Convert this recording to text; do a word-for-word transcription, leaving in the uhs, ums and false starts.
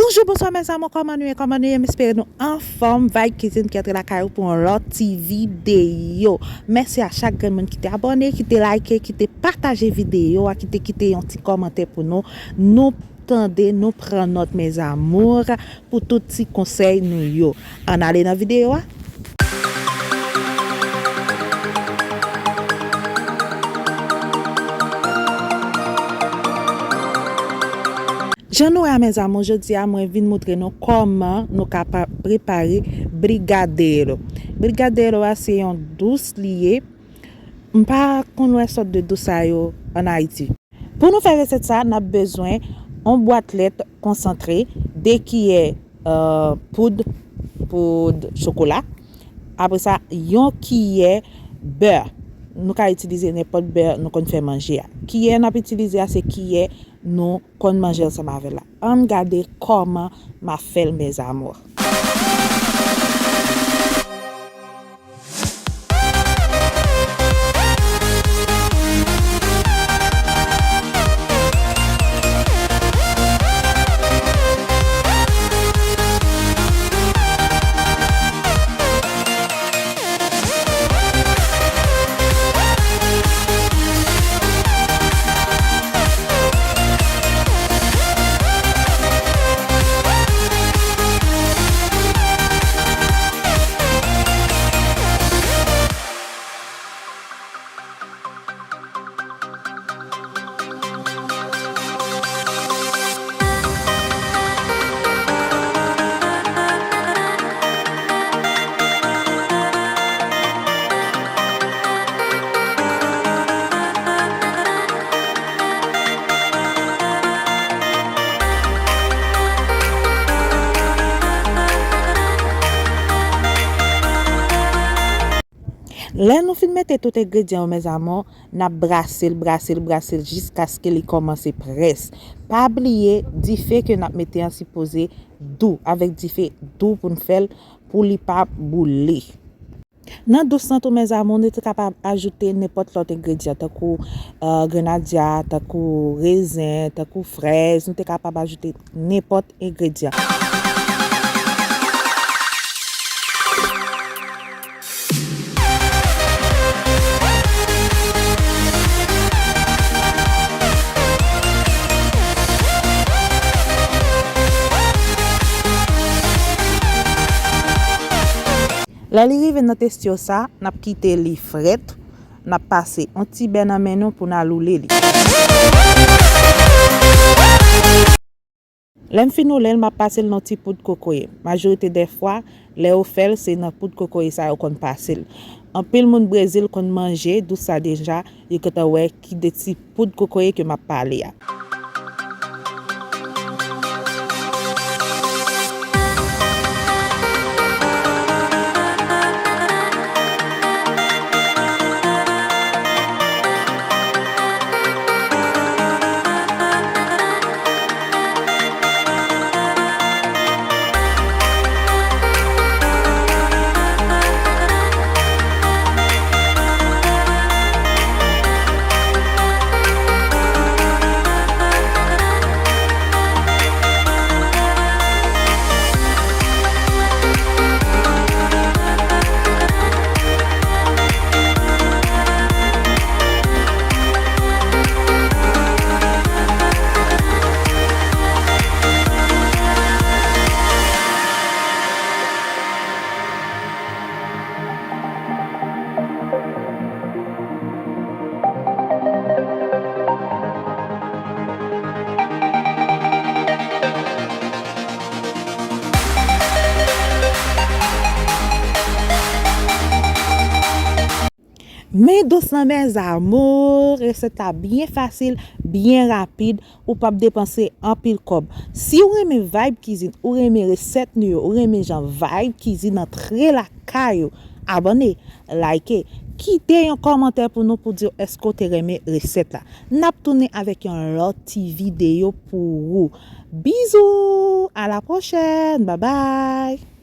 Bonjou, bonswa, mes amours, kòman nou ye? Kòman nou ye? M espere nou anfòm. Vibe Cuisine ki antre lakay ou pou yon lòt ti videyo. Mèsi a chak grenn moun ki te abòne, ki te like, ki te pataje videyo a, ki te kite yon ti kòmantè pou nou. Nou tande, nou pran nòt, mes amours, pou tout ti konsèy nou yo. Ann ale nan videyo a. Jan nou wè a, mes amours, jodi a mwen vin montre nou kòman nou ka pa-, prepare brigadeiro. Brigadeiro a se yon dous li ye. M pa konn wè sòt de dous sa yo ann Ayiti. Pou nou fè resèt sa, n ap bezwen yon bwat lèt konsantre, de kiyè, euh, poud, poud chokola. Apre sa, yon kiyè bè. Nou ka itilize nenpòt bè nou konn fè manje a. Kiyè n ap itilize a, se kiyè nou konn manje ansanm avè l la. Ann gade kòman m ap fè l, mes amours. Lè nou fin mete tout engredyan yo, mes amours, n ap brase l, brase l, brase l jiskaske li kòmanse près. Pa bliye, dife ke n ap mete an sipoze dou, avèk dife dou pou n fè l, pou li pa boule. Nan dous lan tou, mes amours, nou te kapab ajoute nenpòt lòt engredyan, tankou, euh, grenadya, tankou rezen, tankou frèz, nou te kapab ajoute nenpòt engredyan. Lè li rive nan testyo sa, n ap kite li frèt, n ap pase yon ti bè nan men nou pou n al woule li. Lè m fin woule l, m ap pase l nan ti poud kokoye. Majorite dè fwa, lè yo fè l, se nan poud kokoye sa yo konn pase l. Anpil moun Brezil konn manje dous sa deja, yo gentan wè ki de ti poud kokoye ke m ap pale a. Men dous lan, mes amours, resèt la byen fasil, byen rapid, ou p ap depanse anpil kòb. Si w renmen Vibe Cuisine, ou renmen resèt nou yo, ou renmen jan Vibe Cuisine antre lakay ou, abòne, like, kite yon kòmantè pou nou pou di w èske w te renmen resèt la. N ap tounen avèk yon lòt ti videyo pou ou. Bizou, à la prochaine, bye bye.